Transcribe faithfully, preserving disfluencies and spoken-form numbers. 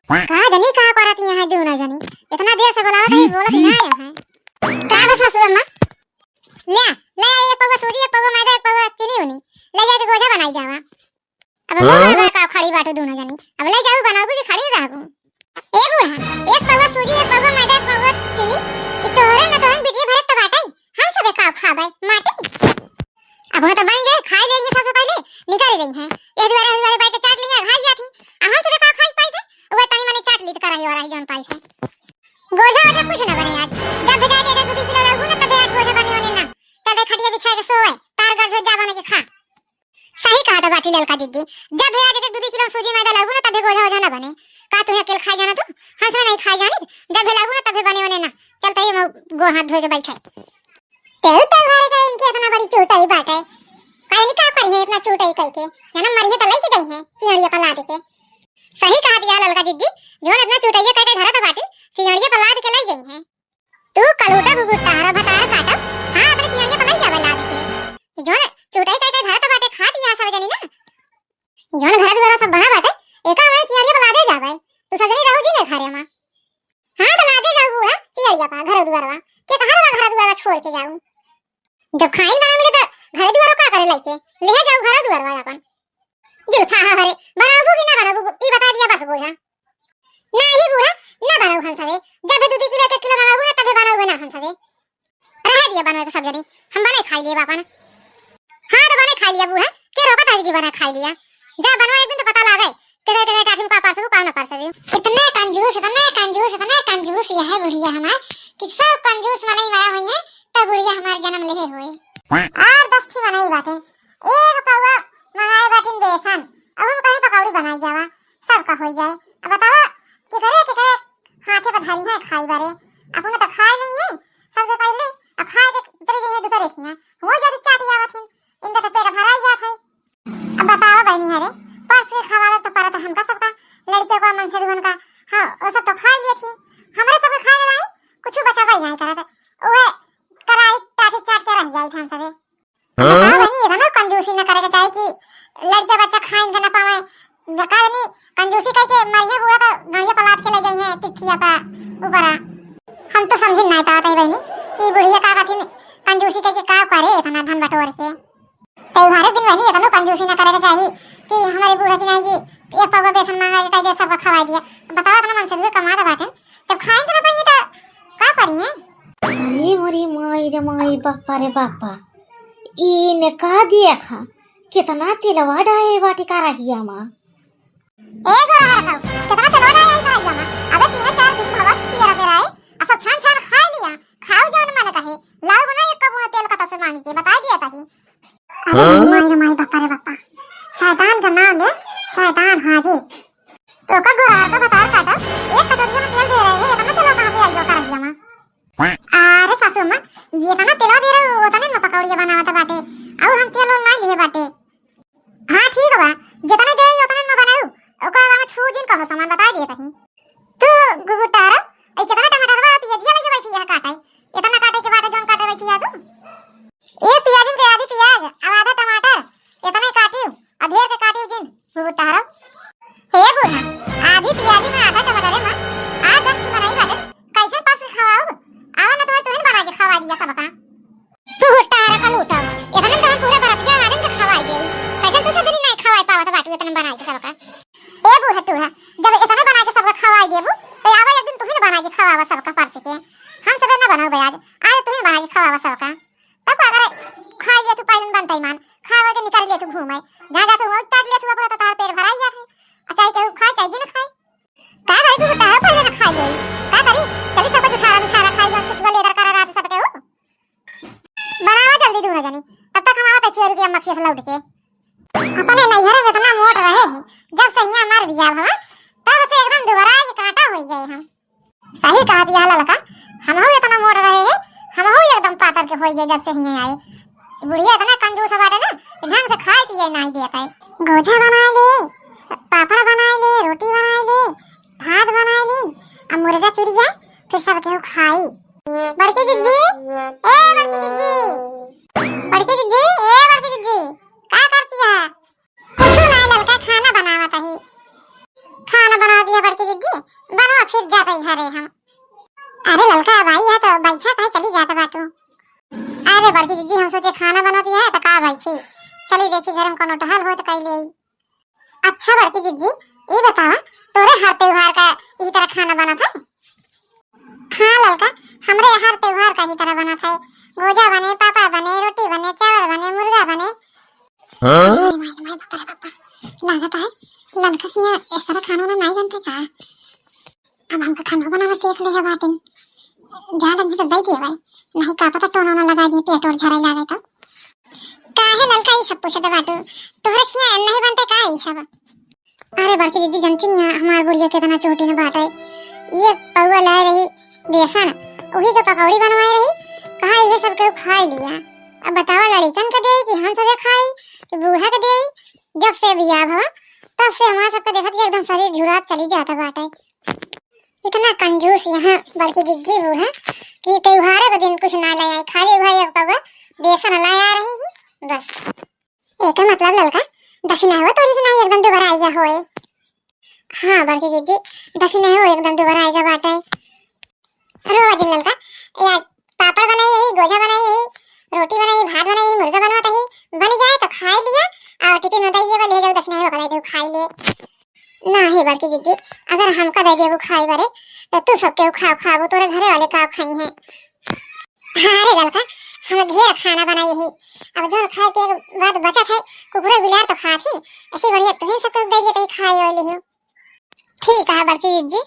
का जनी का करत यहाँ दूनो जनी, इतना देर से बोलावत है, बोलत ना आया है। का बस सासू अम्मा, ले, ले एक पौवा सूजी, एक पौवा मैदा, एक पौवा चीनी उनी, ले जाके गोझा बनाई जावा। अब हाँ? बोल रहा का खड़ी बाटू दूनो जनी, अब ले जाऊ बनाऊ कि खड़ी रहू? ए बूढ़ा, एक पौवा सूजी, एक पौवा मैदा, एक पौवा चीनी, ई तोहरे न तोहन बिटिया भरे तो बाटे, हम सबे का खाबे माटी। अब वो तो बन गए, खाई लेंगे सबसे पहले, निकल गई हैं। ये दुआरे, ये दुआरे बैठ के चाट लिया, खाई जाती। आ हम सबे का खाई पाई थे? वो तनी मनी चाट ली तो करही वरही जौन पाई थे। गोझा वोझा कुछ ना बने आज। जब भेजा के दू तीन किलो लाऊ ना, तब आज गोझा बने होने ना। चल रे खटिया बिछा के सोए, तार घर से जा बने के खा। सही कहा तो बाटी ललका दीदी, जब भेजा के दू तीन किलो सूजी मैदा लाऊ ना, तब गोझा वोझा ना बने। का तू अकेल खाई जाना तू? हंस में नहीं खाई जानी, जब भी लाऊ ना, तब बने होने ना। चल तही गोड़ हाथ धोए के बैठे। तेल तेल भरे का इनके इतना बड़ी चूटाई बाटे। काहे नहीं का करी है इतना चूटाई कई के? जाना मरिए तो लई के गई है, चिड़िया पर लाद के। सही कहा दिया ललका दीदी, जौन इतना चूटाइया कई के धरत बाटे, चिड़िया पर लाद के लई गई है। तू कलूटा बुबुट्टा हरा भतार काटा, हाँ अपने चिड़िया पर लई जावे लाद के। जौन चूटाई कई के धरत बाटे खा दिया सब जनी ना। जौन घर दुआरा सब बना बाटे, एका हमारे चिड़िया पर लादे जावे। तू सब जनी रहो जी ने घरे में। हाँ, तो लादे जाऊ बूढ़ा, चिड़िया पा, घर दुआरवा। के कहाँ वाला घर दुआरवा छोड़ के जाऊ? जब खाइन बना मिले तो घर दुआरवा का करे लइके? ले जाऊ घर दुआरवा अपन। जुल्फा हा हरे, बनाबू कि ना बनाबू, ई बता दिया बस बोझा। ना ये बूढ़ा, ना बनाऊ हम सबे। जब भी दू दू किलो, एक एक किलो बनाबू ना, तबे बनाऊ ना हम सबे। रहे दिया बनवे के सब जनी, हम बने खाई लिए अपन। हाँ, तो बने खाई लिया बूढ़ा, के रोकत है जी, बने खाई लिया। जा बनवा एक दिन तो पता लागे, किधर किधर टाफिन का परसबू, का ना परसबू। इतने कंजूस, इतने कंजूस, इतने कंजूस यह है बुढ़िया हमार, कि सब कंजूस मनई मरा हुई है, तब बुढ़िया हमार जन्म लेहे हुए। और दस ठी मनई बाटे, एक पौवा मंगाए बाटिन बेसन, अब हम कहीं पकौड़ी बनाई जावा, सबका होई जाए। अब बतावा, के करे, के करे हाथे पर धरी है खाई बारे, अपने तो खाए नहीं है, सबसे पहले अब खाए के चली गई है दूसरे खिया, हो जाते चाट जावत हिन, इनका तो पेट भराई जात है। अब बतावा बहनी है रे, परस के खवावे तो परत हमका सबका, लड़कियों का, मन से दुल्हन का, हाँ, वो सब तो खाई लिए थी, हमरे सबके खाए नहीं, कुछ बचावा ही नहीं करत, वह कराही टाठी चाट के रह जाई हम सबे। हाँ? बताओ बहनी, इतना कंजूसी न करे के चाही कि लड़का बच्चा खाइन के न पावे। जका जनी कंजूसी कह के मरिए बूढ़ा तो गाड़िया पलाद के ले जाइए तिथिया पर ऊपरा। हम तो समझ नहीं पावत है बहनी कि बुढ़िया का कथिन कंजूसी कह के का करे इतना धन बटोर के। त्योहारे दिन बहनी इतना कंजूसी न करे के चाही कि हमारे बूढ़ा की नहीं कि एक पौवा बेसन मांगा के कह दे सबका खवाई दिया। बताओ इतना मन से भी कमा बाटे, जब खाइन के न पाइए तो का करिए? अरे मोरी माई रे माई, बापा रे बापा, ई ने का देखा, कितना तेलवा डाए बाटे कराहिया मा। ए गोरहर खाऊ, कितना तेलवा डाए है कराहिया मा? अबे तीन चार दिन भवा तेरा बेरा है, असो छान छान खाए लिया, खाऊ जौन मन कहे, लाऊ बना एक कबूआ तेल कता से मांग के, बताई दिया ताकि। अरे हाँ? माई रे माई, बापा रे बापा, शैतान का नाम ले, शैतान हाजिर। तो का गोरहर का भतार काटा, एक कटोरिया में तेल दे रहे हैं, इतना तेल कहाँ से आई हो कराहिया मा? अरे सासू अम्मा, जितना तेल दे रहे हो, उतने में पकौड़िया बनावत बाटे, और हम तेल उल नहीं लिए बाटे। हाँ ठीक बा, जितने दे रही उतने में बनाऊ, ओकर अलावा छू जिन कहो सामान बताई दिए कहीं। तू गुगुटारा, ए कितना टमाटर बा, पियजिया लेके बैठी है काटे, इतना काटे के बाटे जौन काटे बैठी है तू। ए पियाजिन के आधी पियाज, अब आधा टमाटर, इतने काटियो, अधेर के काटियो जिन, गुगुटारा। हे बूढ़ा, आधी पियाजी में आधा टमाटर है माँ, आज दस ठो बनाई बाटे, कैसे पास के खवाऊ? आवा ना तो तुहिन बना के खवा दिया सबका। गुगुटारा का लूटा, इतने तो हम पूरे बरतिया वाले के खवाई दे, कैसे तू सब दिन नहीं खवाई पावत बाटू इतने बना के सबका। ए बूढ़ा टूढ़ा, जब इतने बना के सबका खवाई देबू, तो आवा एक दिन तुहिन बना के खवावा सबका परस के, हम सबे ना बनाऊ बे आज, आज तुहिन बना के खवावा सबका। तब का करे, खाई ले तू पाइलन बनता ईमान, खावे के निकाल ले तू घूमे, जहाँ जाते हुआ चाट ले तू अपना तो तार पेट भराई जात है, आ चाहे केहू खाए चाहे जिन खाए। का करी तू तार पहले ना खाई ले, का करी, चली सब जुठारा मिठारा खाई लो, छिछुआ लेदर करा रात सब केहू। बनावा जल्दी दूर जनी, तब तक हम आवत है चेरू के अम्मा खिया से लौट के। अपने नैहरे में इतना मोट रहे हैं, जब से हियाँ हमार बियाह भवा, तब से एकदम दुबराई कांटा हो गए हम। सही कहा दिया ललका, हमहू इतना मोट रहे हैं, हमहू एकदम पातर के होई गए जब से हियाँ आए। बुढ़िया इतना कंजूस बाटे ना कि ढंग से खाए पिए नहीं देत है। गोझा बनाए ले, पापड़ बनाए ले, रोटी बनाए ले, भात बनाए ले, अब मुर्गा चुरिया, फिर सब केहू खाई। बड़की जिज्जी, ए बड़की जिज्जी, बड़की जिज्जी, ए बड़की जिज्जी, का करती है? कुछ ना ललका, खाना बनावत ही। खाना बना दिया बड़की जिज्जी, घरे हम। अरे ललका, अब आई है तो बैठा, काहे चली जात बाटू? अरे बड़की दीदी, हम सोचे खाना बनत है तो का बैठी, चली देखी घर में कोनो टहल हो तो कई ले। अच्छा बड़की दीदी, ई बतावा, तोरे हर त्योहार का ई तरह खाना बनत है? हाँ ललका, हमरे हर त्योहार का ई तरह बनत है। गोजा बने, पापड़ बने, रोटी बने, चावल बने, मुर्गा बने। हाँ? अरे माय, माय, बाप रे बाप। लागत है ललका के यहाँ इस तरह खाना वाना नहीं बनते का? अब हमका खाना बनावे देख ले बाटिन। जा लगी तो दे दिए भाई, नहीं का पता टोना ना लगा दिए, पेट और झरे लागे तो। काहे ललका ई सब पूछत बाटू? तोहरे खिया नहीं बनते का ई सब? अरे बड़की दीदी, जनती नहीं है हमार बुढ़िया कितना चोटी न बाटे। ये पौवा लाए रही बेसन, वही के पकौड़ी बनवाए रही, कहा ये सब केहू खाए लिया। अब बतावा, लड़िकन के देई कि हम सबे खाई कि बूढ़ा के देई? जब से बियाह भवा तब से हमार सबके देखत कि एकदम शरीर झुरात चली जाता बाटे। इतना कंजूस यहाँ बड़की जिज्जी बूढ़ा कि त्योहारे के दिन कुछ ना ले आई, खाली वह एक पौवा बेसन ला आ रही है बस। एकर मतलब ललका दखिना हो तोरी की नहीं एकदम दोबारा आइया होए। हाँ बड़की जिज्जी, दखिना हो एकदम दोबारा आइया बाटे। रोवा दिन ललका, या पापड़ बनाई यही, गोजा बनाई यही, रोटी बनाई, भात बनाई, मुर्गा बनवा तही, बन जाए तो खाए लिया, और टिफिन में दइए बा, ले जाओ दखिना हो, दे दो खाई ले। ना हे बड़की जिज्जी, अगर हमका दे देबू खाए बारे, तो तू सबके खाओ, खाबू, तोरे घरे वाले का खाई हैं? हाँ रे ललका, हम ढेर खाना बनाई ही। अब जौन खाए पिए के बाद बचत है, कुकुर बिलार तो खात ही, ऐसी बढ़िया तुहिन सबके दे दिए तो खाए वाली हो। ठीक है बड़की जिज्जी,